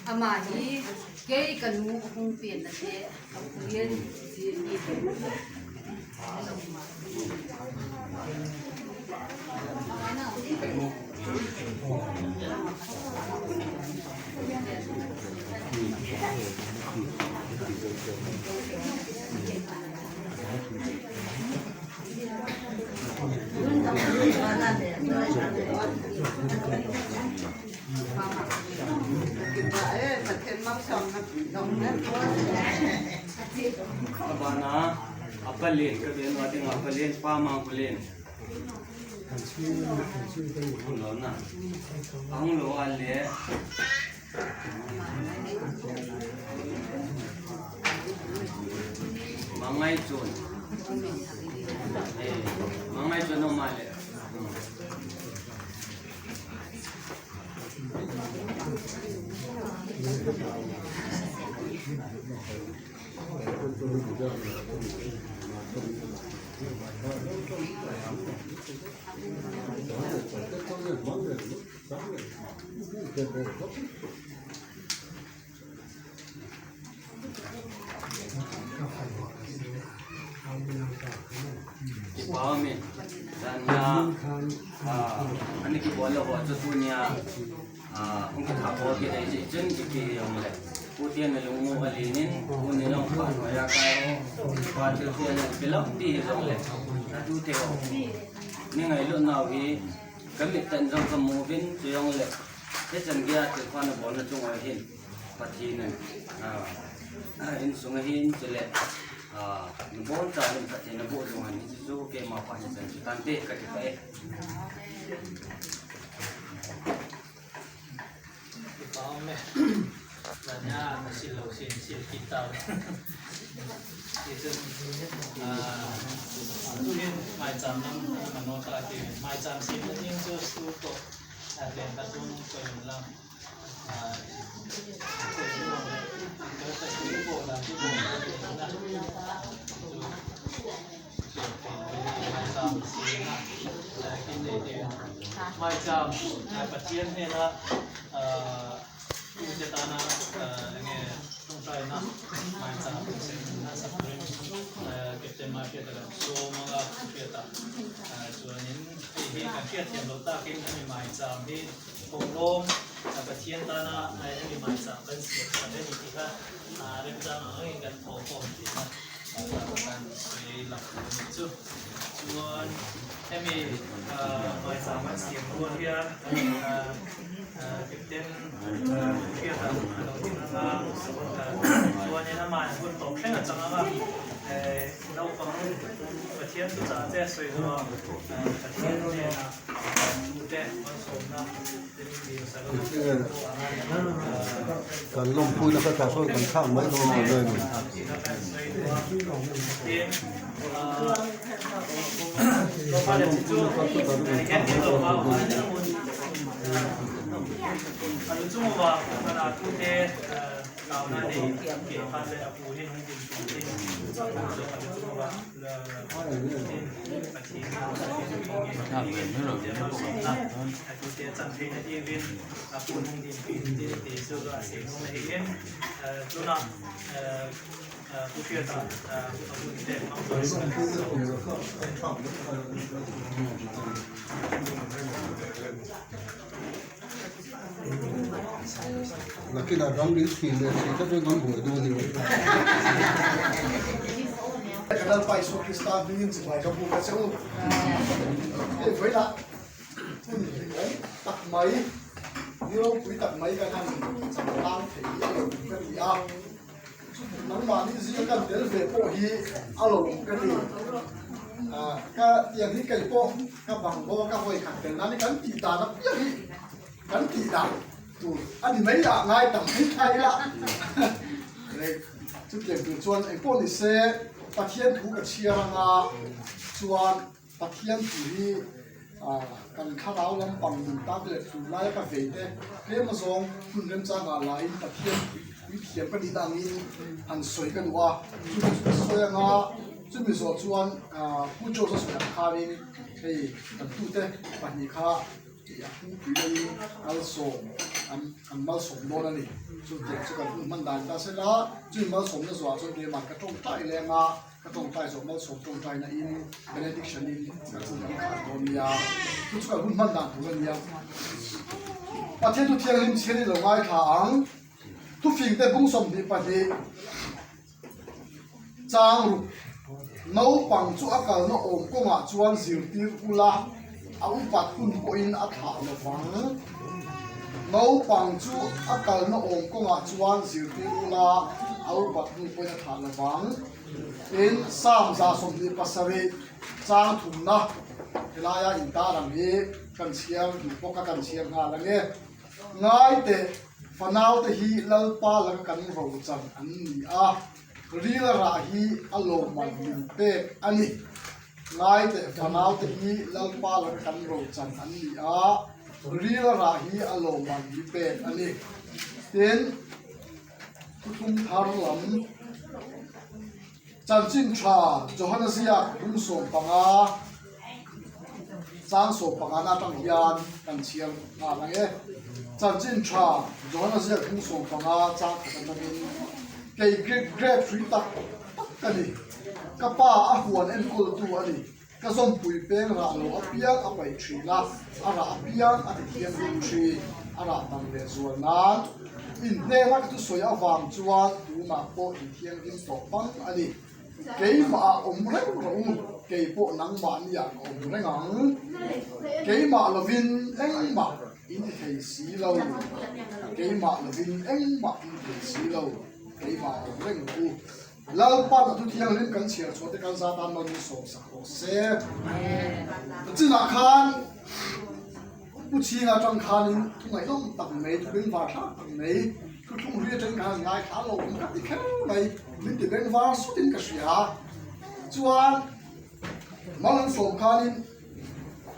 Amah hi kei ka nu a hung pen na te a phuin ni te. Abana apalin ka ben wa ding apalin pa mang pulin lo na ang lo ale mangai chun eh mangai chun no male. Ipami zanya ani ki bola ho chu tu nia ung ki tha po ki dai ji chen ki ki yong le u tian na lung mu alinin u ni long kha no ya kai ho pa thil thian na pilok ti zong le a tu te ho ni ngai lo nau hi kan mit tan zong ka mu vin chu yong le te chan gia te kha na bol na chung ai hin pathin in sung hin chile nu bon cha hin pathin na bu zong han hi chu ke ma pa ni chan chu tan te ka ti pa e. Maicham Pathian hnena tute tana enge tawngtaina maicham nasa turin Captain Mahriata kan sawm anga Hriata chuanin hei hi kan hriatthiam loh takin hemi maicham hi Kawngrawng Pathian tana hemi maicham kan siam sak a ni tih kha remchang ang angin kan thawh khawm tih kha kan sawi lang tur a nih chu. Chuan hemi maicham kan siam rual hian Captain Hriata a lo ding ang a, chuanin amah hun tawp thleng a chang ang a, naupang Pathian thuchah te sawi zawh a Pathian hnenah Kan lawmpuina kha tah sawn kan thlak mai dawn lo nge ni? Kan lawmpuina kha chutah chu kan thlak mai dawn lo nge ni? Nakinah ramri thli leh thli kha chu kan buai dawn a ni. Ka Lalpa Isua Krista hmingin chibai ka buk a che u. Hei vawilah hun hlimawm tak mai, ni ropui tak mai kan han changkang thei hi a lo tum ka ti a. Nangmahni zinga kan tel ve pawh hi a lo awm ka ti. Ka tiang hi kei pawh ka bang bawk a, hawi khat tel nan hi kan tih dan apiang hi kan tih dan tur a ni mai ah ngai tam mai thai a. Chutiang tur chuan engpawh ni se Pathian thu ka chhiar anga chuan Pathian thu hi kan thlarau lampang nun tak leh tun laia ka vei te tlem azawng hun remchangah lahin Pathian pui thiam ka nihna angin han sawi ka duh a, chumi chu ka sawi anga chumi zawh chuan Pu George a sawi ang khanin hei kan tute pahnih kha a pu pui laiin malsawm an an malsawm dawn a ni. Chutiang chu kan hun hman dan ta sela chumi malsawmna zawhah chuan keimah ka tawngtai leng a. Ka tawngtai zawh malsawm tawngtaina in benediction in kan hun kan khar dawn nia. Chu chu kan hun hman dan tur a nia. Pathian thu thianghlim chhiar i lo ngaithla ang. Thufing te bung 22 chang ruk naupang chu a kalna awm kawngah chuan zirtir ula a upat hun pawhin a thlah lovang. Naupang chu a kalna awm kawngah chuan zirtir ula a upat hun pawhin a thlah lovang. Tin, Psalm 27 chang thumna helaia intar ang hi kan chhiar duh bawk a, kan chhiar nghal ang e. Ngai teh, fanaute hi Lalpa laka kan rochan an ni a, ril rah hi a lawmman min pek a ni. Ngai teh, fanaute hi Lalpa laka kan rochan an ni a, ril rah hi a lawmman min pek a ni. Tin, Thuthlung thar lam chanchin tha Johana ziak bung 15 chang 15 na atang hian kan chhiar nghal ang e. Chanchin tha Johana ziak bung 15 chang khat atangin kei grape hrui tak tak ka ni. Ka pa a huan enkawltu a ni. Ka zawmpui peng rah lo apiang a paih thin a, a rah apiang a ti thianghlim thin, a rah tam leh zual nan. Inhnena ka thusawi avang chuan tunah pawh inthianghlim tawh pang a ni. Keimah ah awm reng rawh u, kei pawh nangmahni ah ka awm reng ang. Keimah lovin engmah in ti thei si lo, keimah lovin engmah in ti thei si lo, keimah ah awm reng rawh u. Lalpan a thu thianghlim kan chhiar chhuah te kan za tan lo min sawm sak rawh se. Chinah khan Pu Chhinga atang khanin thu ngaihnawm tak mai, thu bengvar thlak tak mai, thu thlung hlui atangin khan ngaithla lo awm ka ti kher mai, min ti bengvar sutin ka hria. Chuan mal an sawm khanin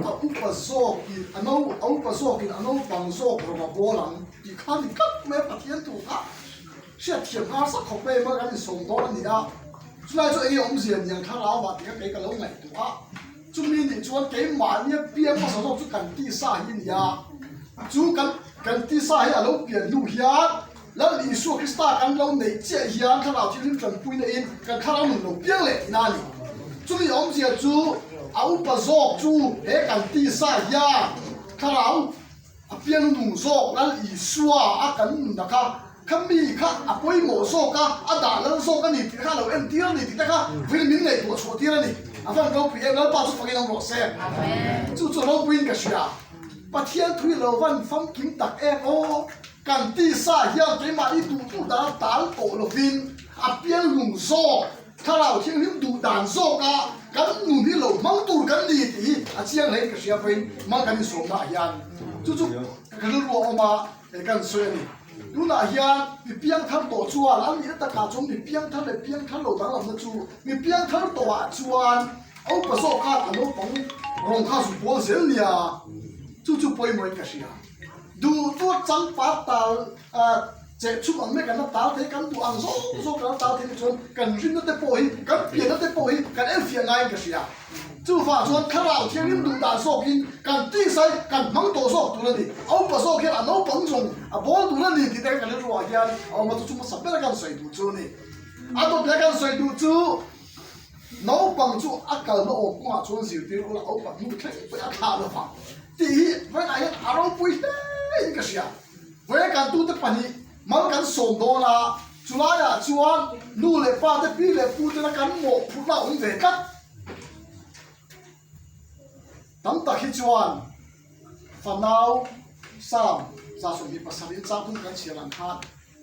a upa zawkin a no a upa zawkin a naupang zawk rawng a bawl ang tih kha ni tlat mai a Pathian thu kha. Hriatthiam nghal sak khawp mai emaw kan insawm dawn a ni a, chulai chu enge awmzia niang thlarau ah tih kha kei ka lo ngaihtuah a, chumi nih chuan keimahni a piang hmasa zawk chu kan tisa hi a ni a, chu kan kan tisa hi a lo pian hnu hian Lal Isua Krista kan lo neih chiah hian thlarau thianghlim tanpuina in kan thlarau nun lo piang leh tihna a ni. Chumi awmzia chu a upa zawk chu he kan tisa hian thlarau A piang nung zawk Lal Isua a kan nunna kha, kha mi kha a pawimawh zawk a, a dah lal zawk a ni tih kha a lo entir a ni tih te kha vawiin min ngaihtuah chhuah tir a ni. A van ropui em, Lalpa chu fakin awm rawh se. Chu chu ropuiin ka hria. Pathian thui lo van famkim tak em aw, kan tisa hian keimahni duh duh dana tal tawh lovin a piang nung zawk Thlarau Thianghlim duh dan zawka kan nun hi lo hmang tur kan ni tih hi a chiang hlein ka hria pawhin mal kan insawmna ah hian chu chu ka rilru a awm a, he kan sawi a ni. Tunah hian mi piangthar tawh chuan an nihna takah chuan mi piangthar leh piangthar lo danglamna chu mi piangthar tawh ah chuan a upa zawk khan a naupang rawng kha zu pawl zel nia chu chu pawimawhin ka hria. Duh tuat changpat tal Cheh chhum ang mek an la tal thei, kan duh ang zawng zawng kan la tal thei te chuan kan rinna te pawh hi, kan pianna te pawh hi kan enfiah ngaiin ka hria. Chuvang chuan thlarau thianghlim duh dan zawkin kan tisa hi kan hmang tawh zawk tur a ni. A upa zawk hian a naupang zawng a bawl tur a ni tih te kan rilruah hian a awm a, chu chu hmasa bera kan sawi duh chu a ni. A dawt leh kan sawi duh chu naupang chu a kalna awm kawngah chuan zirtir ula a upa hnu thleng pawhin a thlah lovang tih hi vawiinah hian a ropui hle in ka hria. Vawiin kan tute pahnih mal kan sawm dawn a, chulaiah chuan nu leh pa te pi leh pu tena kan mawhphurhna a awm ve tlat. Tam tak hi chuan fanau Psalm 27 chang thum kan chhiar ang khan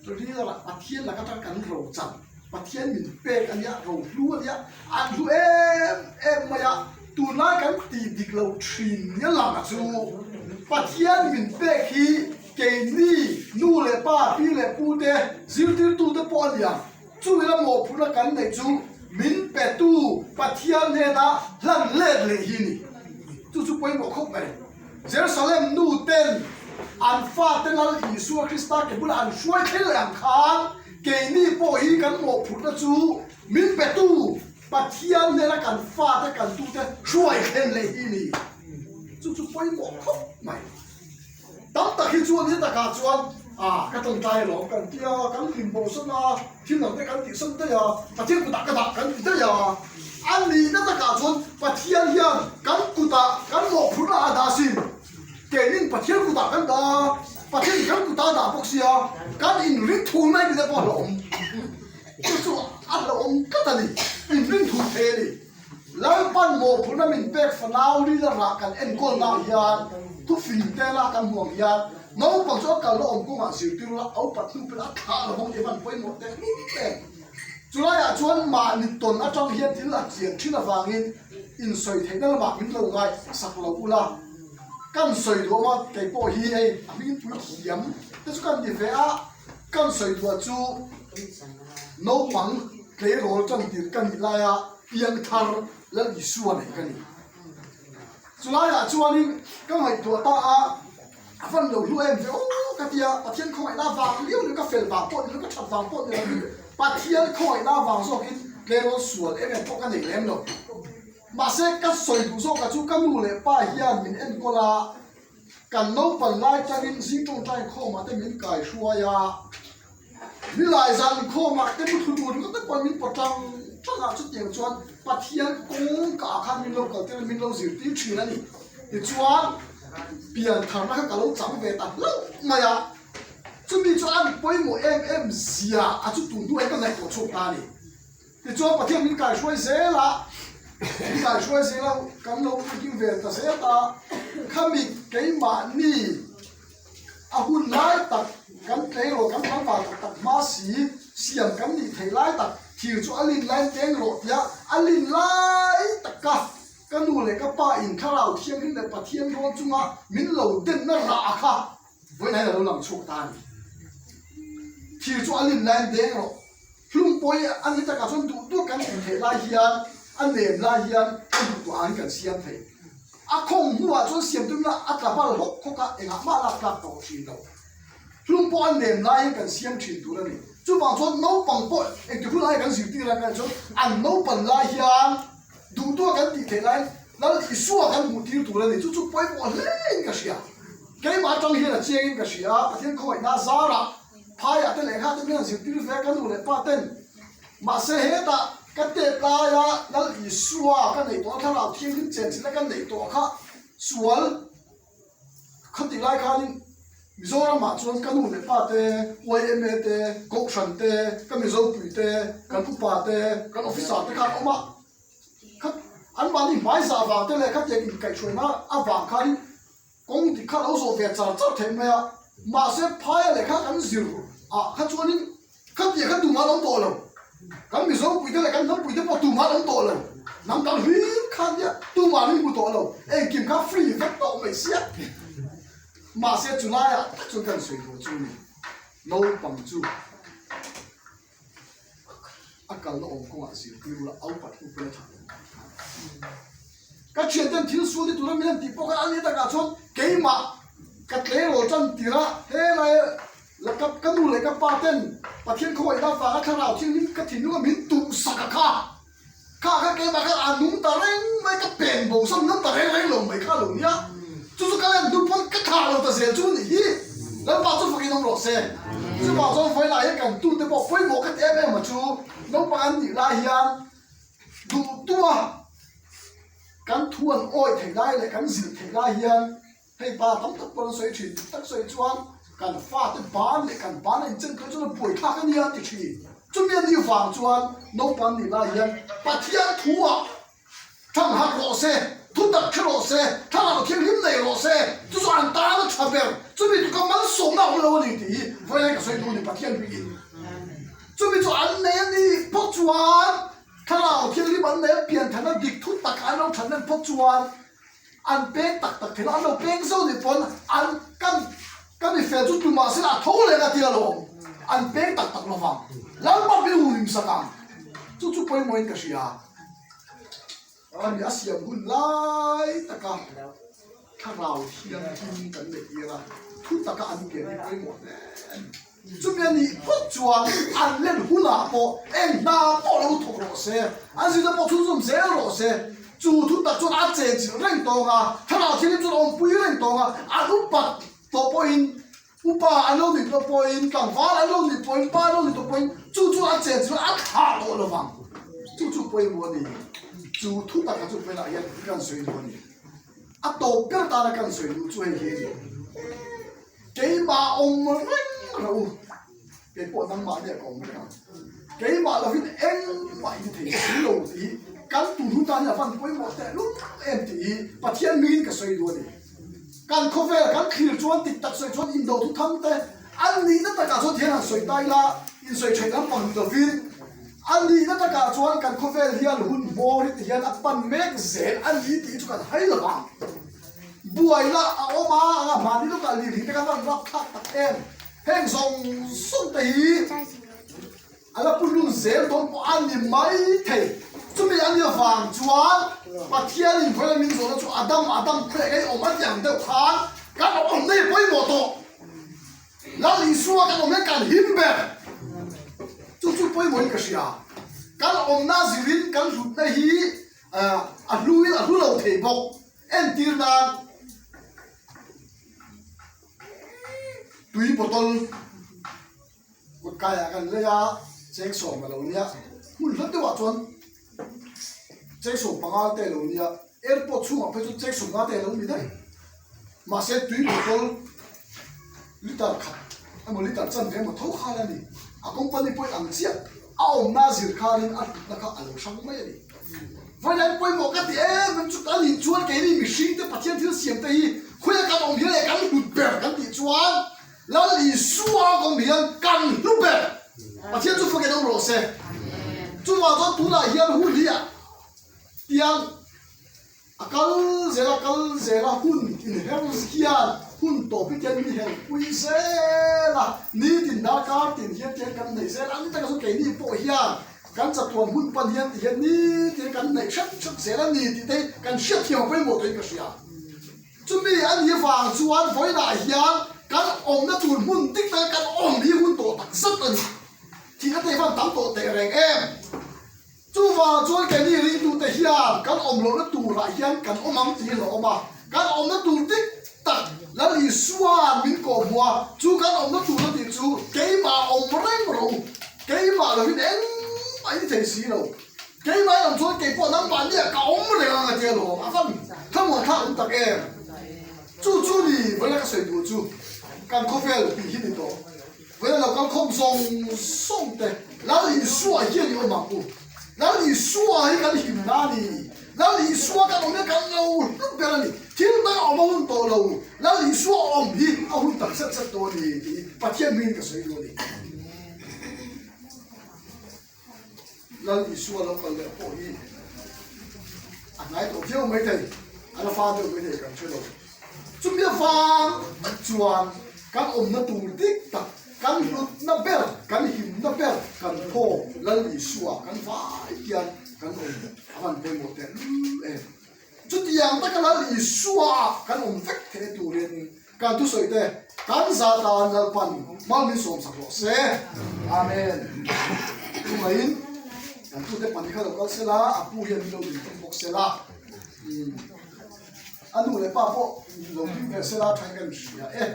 ril Pathian laka atang kan ro chan. Pathian min pek a nia, rohlu a nia, an hlu em em mai a, tunlai kan tih dik lo thin nia lang a chu Pathian min pek hi keini nu leh pa, pi leh pu te, zirtirtu te pawh a nia, chu ila mawhphurhna kan neih chu min petu Pathian hnena hlan let leh hi ni. Chu chu pawimawh khawp mai. Jerusalem nu ten an fate Lal Isua Krista ke bulah an hruai thleng leh ang khan keini pawh hi kan mawhphurhna chu min petu Pathian hnena kan fate kan tute hruai thlen leh hi ni. Chu chu pawimawh khawp mai. Tam tak hi chuan he takah chuan ah ka tawngtai alawm kan ti a, kan hlim bo sawn a, thil dang te kan tih sawn daih a, Pathian kutah ka dah kan ti daih a. A nihna takah chuan Pathian hian kan kutah kan mawhphurhna a dah sin. Keinin Pathian kutah kan dah a, Pathian kan kutah a dah bawk sia, kan inring thur mai ni te pawh a hlauhawm. Chu chu a hlauhawm tlat a ni, inring thur thei a ni. Lalpan mawhphurhna min pek fanau rila rah kan enkawl nak hian thufing te la kan hmuh ang hian naupang chu a kalna awm kawngah zirtir ula a upat hnu pawhin a thlah lo vang tih a van pawimawh teh hlum em. Chulaiah chuan mahni tawn atang hian thil a chian thin avangin insawi theihna lamah min lo ngai sak lo ula kan sawi duh awm a, kei pawh hi hei a hming pui thiam te chu kan ti ve a, kan sawi duh chu naupang tleirawl tan tir ka nih laia piang thar Lal Isua nei ka ni. Chulaiah chuanin ka ngaihtuah ta a, a van lo hlu em ve aw ka ti a, Pathian khawngaihna avang liau liau ka fel vang pawh ni lo, ka that vang pawh ni lo, Pathian khawngaihna avang zawkin tleirawl sual em em pawh ka nei lem lo. Mahse ka sawi duh zawkah chu ka nu leh pa hian min enkawl a, Kan naupan lai tangin zing tawngtai khawmah te min kai hruai a, nilai zan khawmah te mu thlu tur ringawt te pawhin min pawt tang tang a, chutiang chuan Pathian kawngka ah khan min lo kal tir a, min lo zirtir thin a ni. Tichuan pian tharna kha ka lo chang ve ta hlauh mai a, chumi chu an pawimawh em em zia a chu tun hnuai ka ngaihtuah chhuak ta a ni. Tichuan Pathian min kaihruai zel a, min kaihruai zel a, kan lo puiting ve ta zel ta, khami keimahni a hun lai tak kan tleirawl kan tlangval tak tak hma si siam kan nih theih lai tak thir chu a lin laiin teng rawh tia a lin lai taka ka nu leh ka pa in thlarau thianghlim leh Pathian rawn chunga min lo denna rah kha vawiin hian a lo lang chhuak ta a ni. Thir chu a lin laiin deng rawh. Hlum pawi a ni takah chuan duh duh kan in theih lai hian a nem lai hian kan duh duh angin kan siam thei. A khawng hnuah chuan siam tumna a tla bal hawk hawk a, engah mah lak tlak tawh thin lo. Hlum pawh a nem lai hian kan siam thin tur a ni. Chuvang chuan naupang pawh engti hun aia kan zirtir lai kan chuan an naupan lai hian duh duh a kan tih theih laiin Lal Isua kan hmuh tir tur a ni. Chu chu pawimawh hlein ka hria. Keimah atang hian a chiangin ka hria a, Pathian khawngaihna zarah Phaiah te lehkha te min han zirtir ve ka nu leh pa ten. Mahse hetah ka tet laia Lal Isua ka neih tawh a, thlarau thianghlim chenchilhna ka neih tawh kha sual khatih lai khanin Mizoramah chuan ka nu leh pa te, YMA te, Kohhran te, ka Mizopui te, kan upa te, kan officer te khan awm a. Kha anmahni hmaizah vang te leh khatiang inkaihhruaina avang khanin Kawng dik kha lo zawh ve char char theih mai a, mahse phaia lehkha kan zir ah kha chuanin khatiang kha tumah an awm tawh lo. Kan Mizo puite leh kan hnam puite pawh tumah an awm tawh lo. Hnam dang hlir kha nia tumah an inhmu tawh lo. Engkim kha free vek tawh mai sia. Mahse chulaiah tak chuan kan sawi tur chu ni naupang chu a kalna awm kawngah zirtir ula a upat hnu pawn a thah lo ang kha. Ka thianten thil sual ni tura min han tih pawh khan a ni takah chuan keimah ka tleirawl tan tir a, helai la ka ka nu leh ka pa ten Pathian khawngaihna avanga thlarau thianghlim ka thinlung a min tuhsak a kha. Kha kha keimah khan a nung ta reng mai, ka pen bo sawn nung ta reng reng lo mai kha lo nia. Chu chu ka len hnu pawn ka thah lo ta zel chu nih hi. Lalpa chu fakin awm rawh se. Chuvang chuan vawilah hian kan tute pawh pawimawh ka ti em em a chu naupang an nih lai hian duh tua kan thu an awih theih lai leh kan zilh theih lai hian Hei pa tam tak pawh an sawi thin, dik tak sawi chuan kan fate ban leh kan ban a inchen tawh chuan a buaithlak a nia a ti thin. Chumi a nih vang chuan naupang nih lai hian Pathian thuah thang harh rawh se, thu tak hre rawh se, thlarau thianghlim nei rawh se, chu chu an tan a tha ber, chumi tuka malsawmna a awm lo a ni tih hi vawiin ka sawi duh a ni Pathian hmingin. Chumi chu an nei a ni. an nei a, piantharna dik thut tak an lo that hnem phawt chuan an peng tak tak thei lo, an lo peng zo nih pawn an kan ka mi fel chu tumah sela a tho leh a tia lawm, an peng tak tak lovang, Lalpa min huhim sak ang, chu chu pawimawhin ka hria. Ani a siam hun lai taka thlarau thianghlim kan neih tir a, thu taka an pian hi pawimawh hle a ni. Chumi a nih phawt chuan an len hunah pawh eng hna pawh lo thawk rawh se, an zirna pawh chhunzawm zel rawh se. Chu thu tak chuan a chenchilh reng tawng a, thlarau thianghlim chuan a awmpui reng tawng a, an upat tawh pawhin upa an lo nih tawh pawhin, tlangval an lo nih pawhin, pa an lo nih tawh pawhin chu chu a chenchilh a thlah tawh lo vang. Chu chu pawimawh a ni. Chu thu taka chu velah hian kan sawi duh a ni. A tawp ber tana kan sawi duh chu hei hi a ni. Keimah awm reng rawh u, kei pawh nangmah nia ka awm reng ang. Keimah lovin engmah in thei si lo tih hi kan tun hun tan hian a van pawimawh tehlul em tih hi Pathian mingin ka sawi duh a ni. Kan khawvel kan thlir chuan dik tak sawi chuan indo thu thang te an nihna takah chuan thian han sawi ta ila insawi theih lampang ni lovin a nihna takah chuan kan khawvel hian hun hmawr hi ti hian a pan mek zel a ni tih chu kan hai lo vang. Buaina a awm a, anga hmani lawkah lirthei te kha van rap thlak tak em? Heng zawng zawng te hi a la pu lun zel dawn pawh a ni mai thei. Chumi a nia vang chuan Pathianin vawiin min zawhna chu Adam, Adam khawiah kei awm a ti ang deuh khan kan awm nei pawimawh tawh. Lal Isua kan awm hian kan him ber. Chu chu pawimawhin ka hria. Kan awmna zirin kan hlutna hi a hluin a hlu lo thei bawk. Entir nan tui bottle kut kaiah kan lei a, cheng sawm a lo nia, hmun hlat deuhah chuan cheng 15 te a lo nia, airport chhungah phei chuan cheng 15 te a lo ni daih. Mahse tui bottle liter khat emaw liter chanve emaw tho khan a ni, a company pawhin ang chiah a awmna zir khanin a hlutna kha a lo hrang mai a ni. Vawiin pawimawh ka ti em em chu kan nih chuan keini mihring te Pathian thil siam te hi khawiah kan awm hian leh kan hlut ber kan tih chuan Lal Isua ka awm hian kan hlu ber. Pathian chu fakin awm rawh se. Chuvang chuan tunah hian hun hi tiang A kal zel a kal zel a, hun inher hian hun tawp hi tian min herpui zel a, nitin darkar tin hian tian kan neih zel a, ani taka chu keini pawh hian kan chatuan hun pan hian ti hian nitin kan neih hrep hrep zel a ni tih te hi kan hriatthiam a pawimawh tawhin ka hria. Chumi a nih vang chuan vawiinah hian kan awmna tur hmun dik taka kan awm hi hun tawh tak zet a ni. Thihna te hi van tam tawh teh reng em? Chuvang chuan keini ringtute hian kan awm lohna turah hian kan awm ang tih hi hlauhawm a, kan awmna tur dik tak Lal Isua'n min kawhhmuh a, chu kan awmna tur a tih chu keimah awm reng rawh u, keimah lovin engmah in thei si lo, keimah in awm chuan keipawh nangmah nia ka awm reng ang a ti alawm, a van thlamuan thlak awm tak em? Chu chu ni vawiin a ka sawi duh chu kan khawvel tih hi ni tawh. Vawiin lo kal khawm zawng zawng te Lal Isua hian i awm ang u. Lal Isua hi kan himna a ni. Lal Isua kan awm hi kan lo hlu ber a ni. Thil dang a awm a hun tawh lo. Lal Isua awm hi a hun tak zet zet tawh a ni tih hi Pathian hmingin ka sawi duh a ni. Lal Isua lo kal leh pawh hi a hnai tawh viau mai thei, a la fa deuh mai thei kan hre lo. Chumi avang tak chuan kan awmna tur dik tak, kan hlutna ber, kan himna ber, kan thaw Lal Isua kan vai hian kan awm a van pawimawh tehlul em. Chutiang taka Lal Isua kan awm vek theih turin kan thusawi te kan za tan Lalpan mal min sawmsak rawh se. Amen. Chungaiin kan tute pahnih kha lo kal sela, a pu hian min lo din tum bawk sela. A nu leh pa pawh lo ding ve sela thain kan hria e.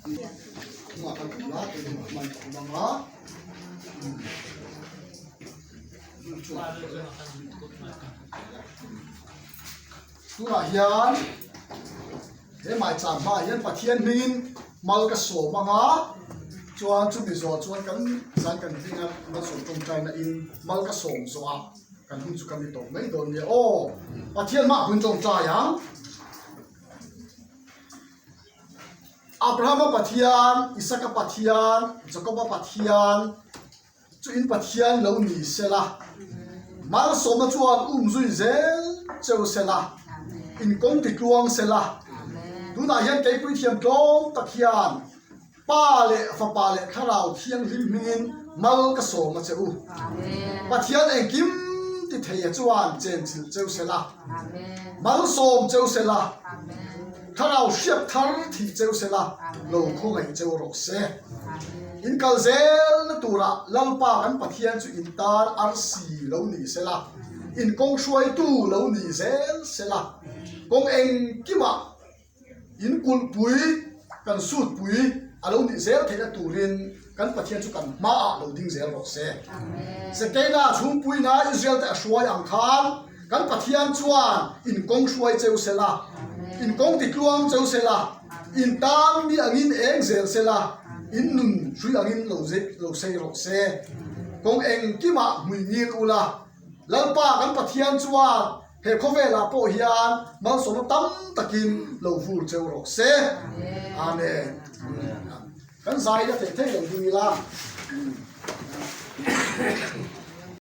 Chungah kan awm la, keimah hman ka awm ang a. Tunah hian he maicham hmaah hian Pathian hmingin mal ka sawm ang a, chuan chumi zawh chuan kan zan kan hming a malsawm tawngtaina in mal ka sawm zawh a kan hun chu kan ni tawp mai dawn nia aw. Pathian hmaah hun tawngtai ang. Abrahama Pathian, Isaka Pathian, Jakoba Pathian, Chu in Pathian lo ni sela. Malsawmna chuan um zui zel cheu sela, in kawng ti tluang sela. Tunah hian keipui thiam tlawm tak hian Pa leh Fapa leh Thlarau Thianghlim hmingin mal ka sawm a che u. Pathian engkim ti theia chuan chenchilh cheu sela, malsawm cheu sela, Thlarau hriat thar thih cheu sela, lo khawngaih cheu rawh se. In kal zelna turah Lalpa kan Pathian chu in tan arsi lo ni sela, in kawng hruaitu lo ni zel sela, kawng engkimah In kulhpui kan sutpui a lo nih zel theihna turin kan Pathian chu kan hmaah lo ding zel rawh se. Sekeina chhungpuina Israel te a hruai ang khan kan Pathian chuan in kawng hruai cheu sela, in kawng titluang cheu sela, in tan mi angin eng zel sela, in nun hrui angin lo lo sei rawh se. Kawng engkimah hmui ngil ula, Lalpa kan Pathian chuan he khawvelah pawh hian malsawmna tam takin lo vur cheu rawh se. Amen. Kan zai la theih theih lo ding ila.